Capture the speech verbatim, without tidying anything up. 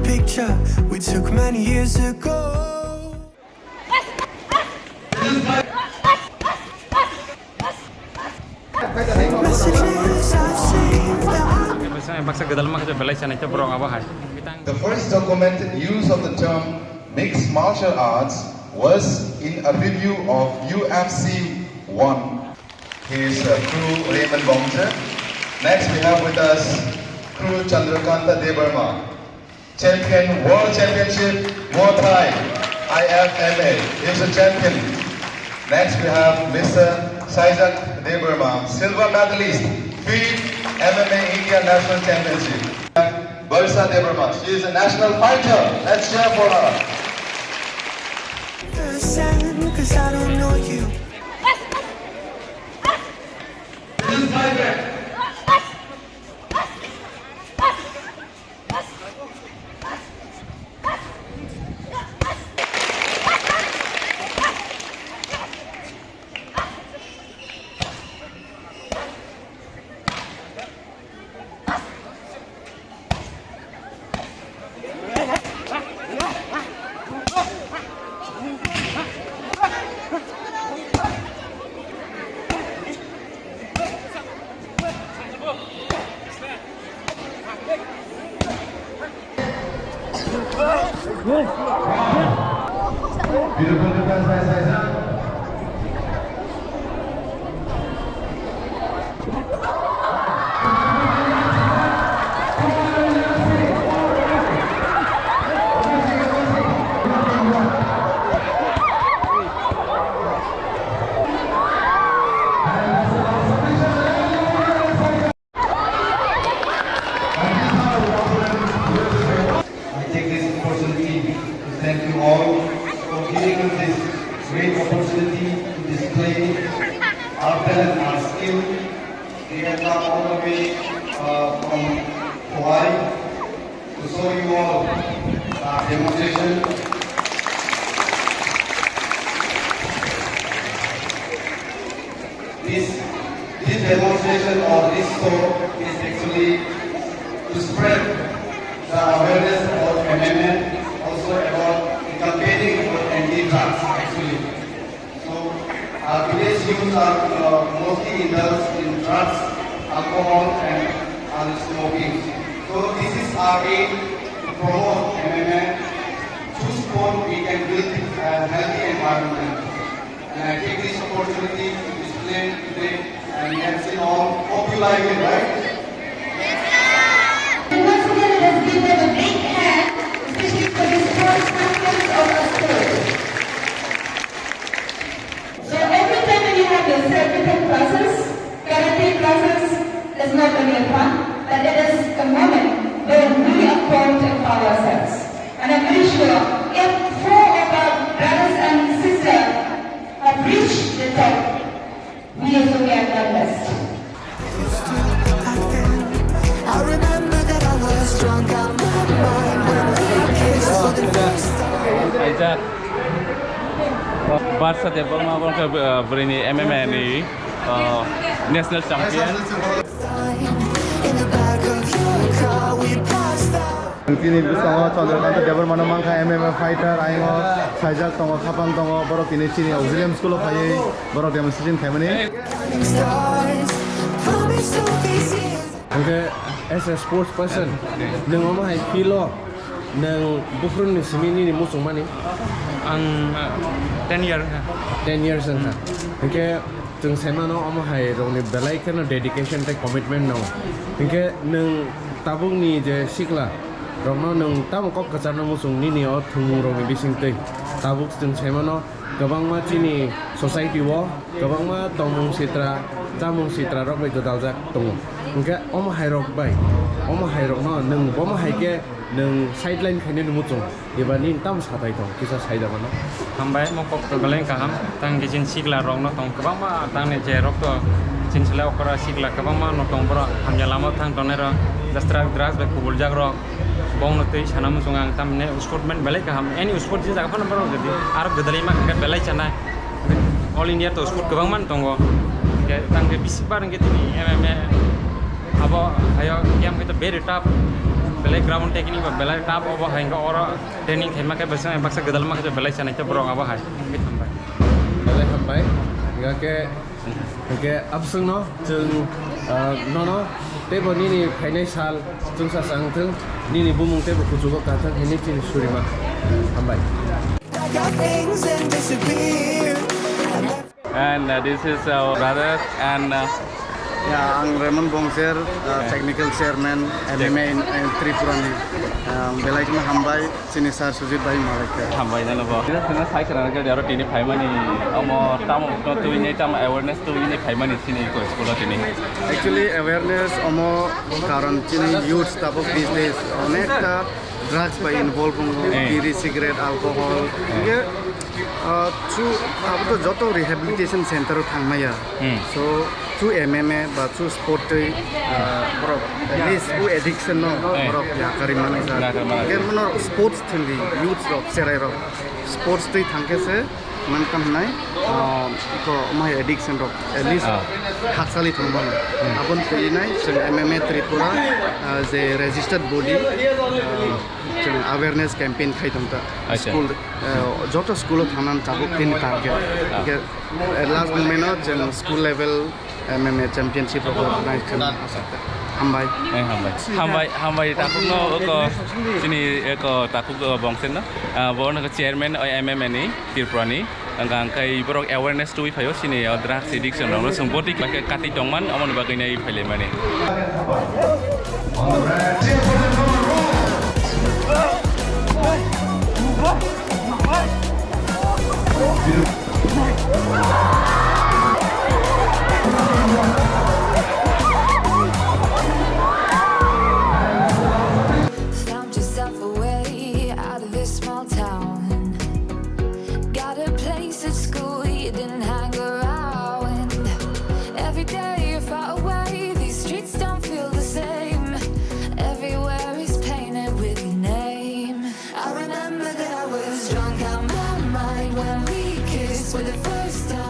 Picture we took many years ago. Messages I've saved that I Baksa gedal makhe belai sanai te borok abo hai. The first documented use of the term mixed martial arts was in a review of U F C one. He is uh, Kru Raymond Bongje. Next, we have with us Kru Chandrakanta Debbarma, champion, World Championship, Muay Thai, I F M A. He is a champion. Next, we have Mister Saijak Debbarma, silver medalist, FIDE M M A India National Championship. Barsa Debbarma, she is a national fighter. Let's cheer for her. Cause I don't know you. I take this opportunity to thank you all for giving us this great opportunity to display our talent, our skill. We have come all the way uh, from Hawaii to show you all our demonstration. This, this demonstration or this show is actually to spread the awareness about M M A, also about the campaigning about anti-drugs actually. So, uh, today's youth are uh, mostly indulged in drugs, alcohol, and uh, smoking. So, this is our aim to promote M M A. Through sport, we can build a healthy environment. And I take this opportunity to display today, and you have seen all, hope you like it, right? And once again, let us give them a big hand, especially for this first champions of our sport. So every time when you have your self-defense classes, karate classes is not only a fun, but it is a moment where we are going to empower ourselves. And I'm very sure if four of our brothers and sisters have reached the top, we also can done best. I remember that I was drunk out my mind when we kissed for the first time. Aijak Barsa Debbarma bongkha bwrwini M M A ni uh, national champion. In the back of your car, we passed out. Ang chini bwskango Chandrakanta Debbarmano mankha, M M A fighter, ayang o saijak tongo, khapang tongo, borok tini chini Auxilium School o phaiwi borok demonstration khaimani. Hwnkhe as a sports person, nwng omo hai field o nwng buphuruni simi nini muchungmani? Ang uh, ten year wngkha. Ten years wngkha. Hwnkhe chwng saimano omo hai rokni belai kheno dedication tei commitment nango. Hwnkhe nwng tabukni je sikla rokno nwng tamo kok kwcharno muchung nini o thwngmung rokni bisingtwi? Tabuk chwng saimano kwbangma chini society o kwbangma tongmung sitra, chamung sitra rok bai gwdaljak tongo. Hwnkhe omo hai rok bai, omo hai rokno nwng bomo hai khe nwng sideline khainani muchung, eba nini tamo sathai tong, kisa saida mano. Hambai, mo kok to belai kaham, tang khe chini sikla rokno tong kwbangma, tangni je rok to chini sle okra sikla kwbangma no tong, borok hamya lama thang tongnai rok, just drugs bai kubuljak rok. Bongno twi sana muchung ang tamni sportman belai kaham. Any sport je jaga phano borok jodi aro gwdalwi ma hwnkhe belai chanai. All India to sport kwbangma tongo. Hwnkhe tangkhe bisi bar hwnkhe tini M M A abo hayo game khe to very tough. Belai ground technique ba belai tough obo hai, hwnkhe oro training khaima khe bwswk baksa gwdalma khe belai chanai tei borok abo hai. Belai hambai. Hingkhe, hingkhe abswkno chwng, ah, nono teibo nini phainai sal chwngsa chang thung, nini bumung teibo kuchugo ka thung hinwi chini surima. Hambai. Pack our things and disappear. And, uh, this is our brother and, uh, Ya, ang Raymond Bongser, uh, Okay. Technical Chairman, M M A in, in Tripura ni. Uh, belai kheno hambai, chini sir Sujit bhai malai khe. Hambai nano bo. Ino sino sai khna gari aro tini phaimani, omo tamo twi ni tamo awareness twi ni phaimani chini ko school o tini. Actually, awareness omo karon chini youth tabuk these days onekta drugs bai involve wngo, Eh. biri, cigarette, alcohol. Eh. Hingke, ah, chu, abo to joto rehabilitation center o thangmaya. Hmm. So, chu M M A ba chu sport twi, ah, borok, at least u addiction no Eh. borok yakarwi mani sa. Yakarwi mani. Hingke mono sports thwngwi youth rok, cherai rok sports twi thangkhe se man kam hwnai, ah, ko mai addiction rok at least Ah. hakchali thangmano. Hmm. Aboni twi nai chwng M M A Tripura, ah, je registered body, ah, Chwng awareness campaign khai tong ta. Acha. School, eh, joto school o thangna tabuk bini target. Ah. Hingke, eh, last moment o chwng school level M M A championship rok nai chwng asa. Hambai. Eh, hambai. Hambai, hambai takhuk no oko chini eko takhuk, eh, bongsen no. Ah, bo no chairman o M M A ni Tripura ni. Hwnkha hwnkhe borok awareness tubui phaio, chini o drugs addiction rokno chwng botwi khe katwi tongman, omoni bagwi nai phailaimani. Found yourself a way out of this small town. Got a place at school you didn't hang around. Every day you're far away, these streets don't feel the same. Everywhere is painted with your name. I remember that I was drunk out my mind when we kissed for the first time.